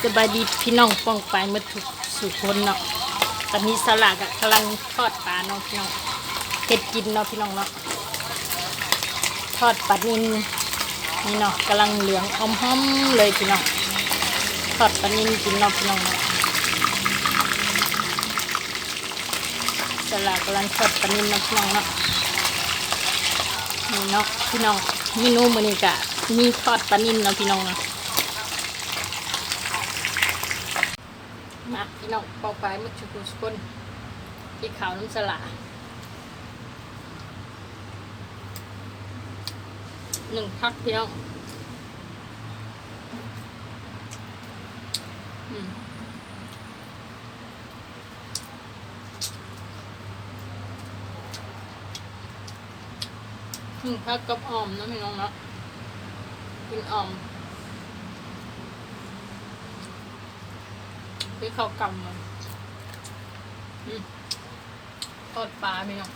ສະບາຍດີພີ່ນ້ອງປ້ອງປາຍໝົດທຸກສູ່ຄົນເນາະ. ຕອນນີ້ສາວຫຼ້າກໍກຳລັງທອດປາເນາະພີ່ນ້ອງ ເຮັດກິນເນາະພີ່ນ້ອງເນາະ. ທອດປານິນນີ້ເນາະ ກຳລັງເຫຼືອງຫອມໆເລີຍພີ່ນ້ອງ. ທອດປານິນກິນເນາະພີ່ນ້ອງເນາະ. ສາວຫຼ້າກຳລັງທອດປານິນເນາະພີ່ນ້ອງເນາະ. ນີ້ເນາະພີ່ນ້ອງ ເມນູມື້ນີ້ກະມີທອດປານິນເນາະພີ່ນ້ອງເນາະ. ມາພີ່ນ້ອງປ້ອງປາຍໝົດທຸກຄົນ ກິນເຂົ້ານຳສາວຫຼ້າ ໜຶ້ງຜັກພີ່ນ້ອງ. ອືມ ໜຶ້ງຜັກກັບອ່ອມເນາະພີ່ນ້ອງເນາະ. ກິນອ່ອມຄືເຂົ້າກ່ຳມັນ. ອືມ ທອດປາພີ່ນ້ອງ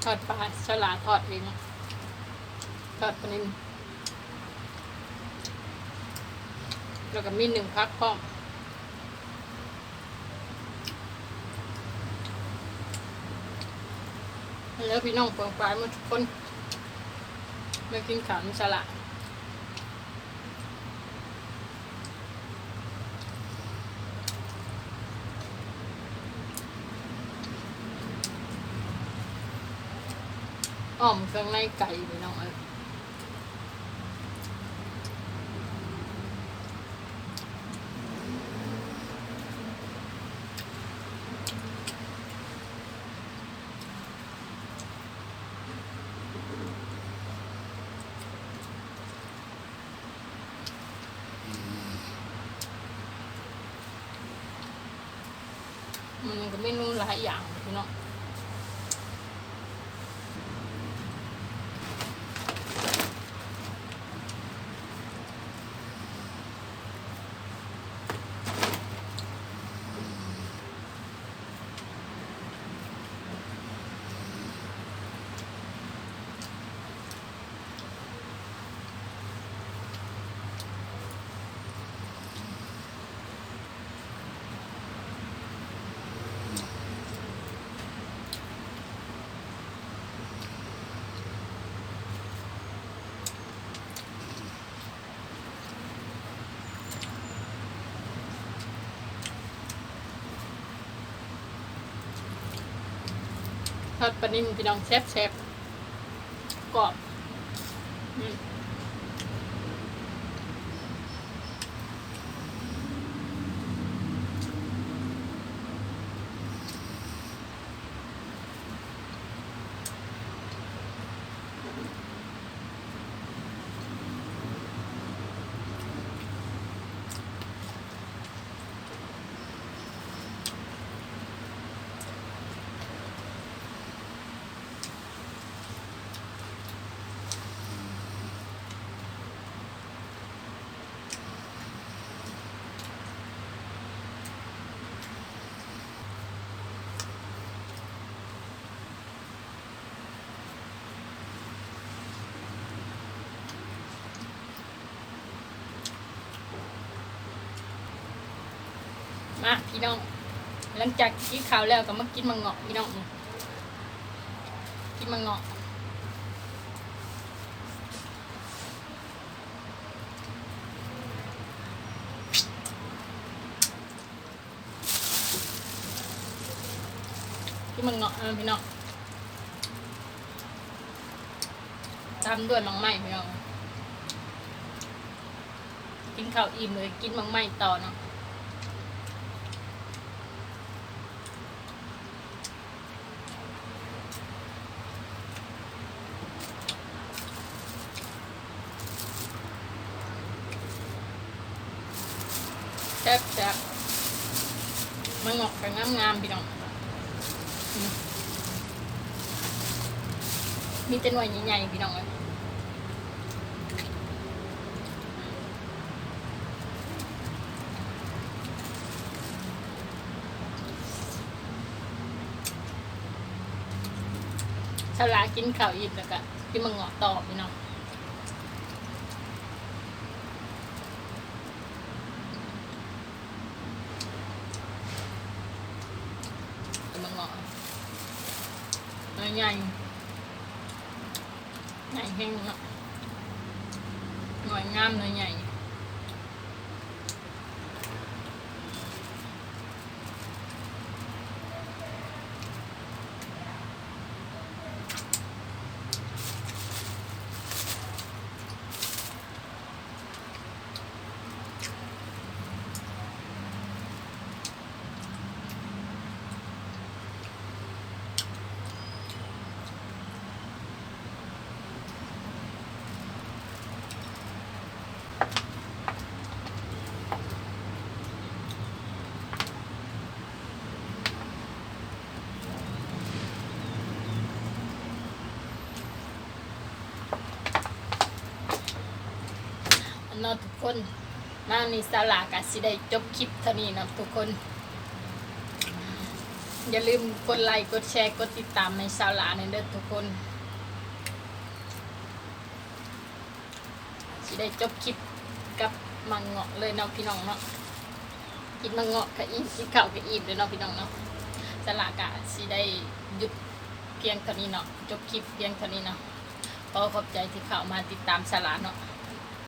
ທອດປາ ສາວຫຼ້າທອດເອງ ທອດປານິນ ແລ້ວກໍມີໜຶ້ງຜັກພ້ອມ. ເດີພີ່ນ້ອງປ້ອງປາຍໝົດທຸກຄົນ ມາກິນເຂົ້ານຳສາວຫຼ້າ. ອ່ອມເຄື່ອງໃນໄກ່ພີ່ນ້ອງເອີຍ. ມັນກໍເມນູຫຼາຍຢ່າງພີ່ນ້ອງ. ທອດປານິນພີ່ນ້ອງ ແຊບໆ ກອບ. ອືມ ມາພີ່ນ້ອງ ຫຼັງຈາກກິນເຂົ້າແລ້ວກໍມາກິນໝາກເງາະພີ່ນ້ອງ ກິນໝາກເງາະ. ກິນໝາກເງາະເນາະພີ່ນ້ອງ ຕຳດ້ວຍໝາກໄມ້ພີ່ນ້ອງ. ກິນເຂົ້າອີ່ມເລີຍ ກິນໝາກໄມ້ຕໍ່ເນາະ. ແຊບໆ ໝາກເງາະກໍງາມໆ ພີ່ນ້ອງ. ອືມ ມີແຕ່ໜ່ວຍໃຫຍ່ໆ ພີ່ນ້ອງເອີຍ. ແຊ ສາວຫຼ້າກິນເຂົ້າອີ່ມແລ້ວກະກິນໝາກເງາະຕໍ່ພີ່ນ້ອງ. ໝາກເງາະໜ່ວຍໃຫຍ່ ໃຫຍ່ແຮງເນາະ ໜ່ວຍງາມໜ່ວຍໃຫຍ່. ເນາະທຸກຄົນ ມານີ້ສາວຫຼ້າກະຊິໄດ້ຈົບຄລິບເທົ່ານີ້ເນາະທຸກຄົນ. ຢ່າລືມກົດໄລ ກົດແຊ ກົດຕິດຕາມໃຫ້ສາວຫຼ້າແດ່ເດີທຸກຄົນ. ຊິໄດ້ຈົບຄລິບກັບໝາກເງາະເລີຍເນາະພີ່ນ້ອງເນາະ. ກິນໝາກເງາະກະອີ່ມ ກິນເຂົ້າກະອີ່ມເລີຍເນາະພີ່ນ້ອງເນາະ. ສາວຫຼ້າກະຊິໄດ້ຢຸດພຽງເທົ່ານີ້ເນາະ ຈົບຄລິບພຽງເທົ່ານີ້ເນາະ. ຂໍຂອບໃຈທີ່ເຂົ້າມາຕິດຕາມສາວຫຼ້າເນາະ.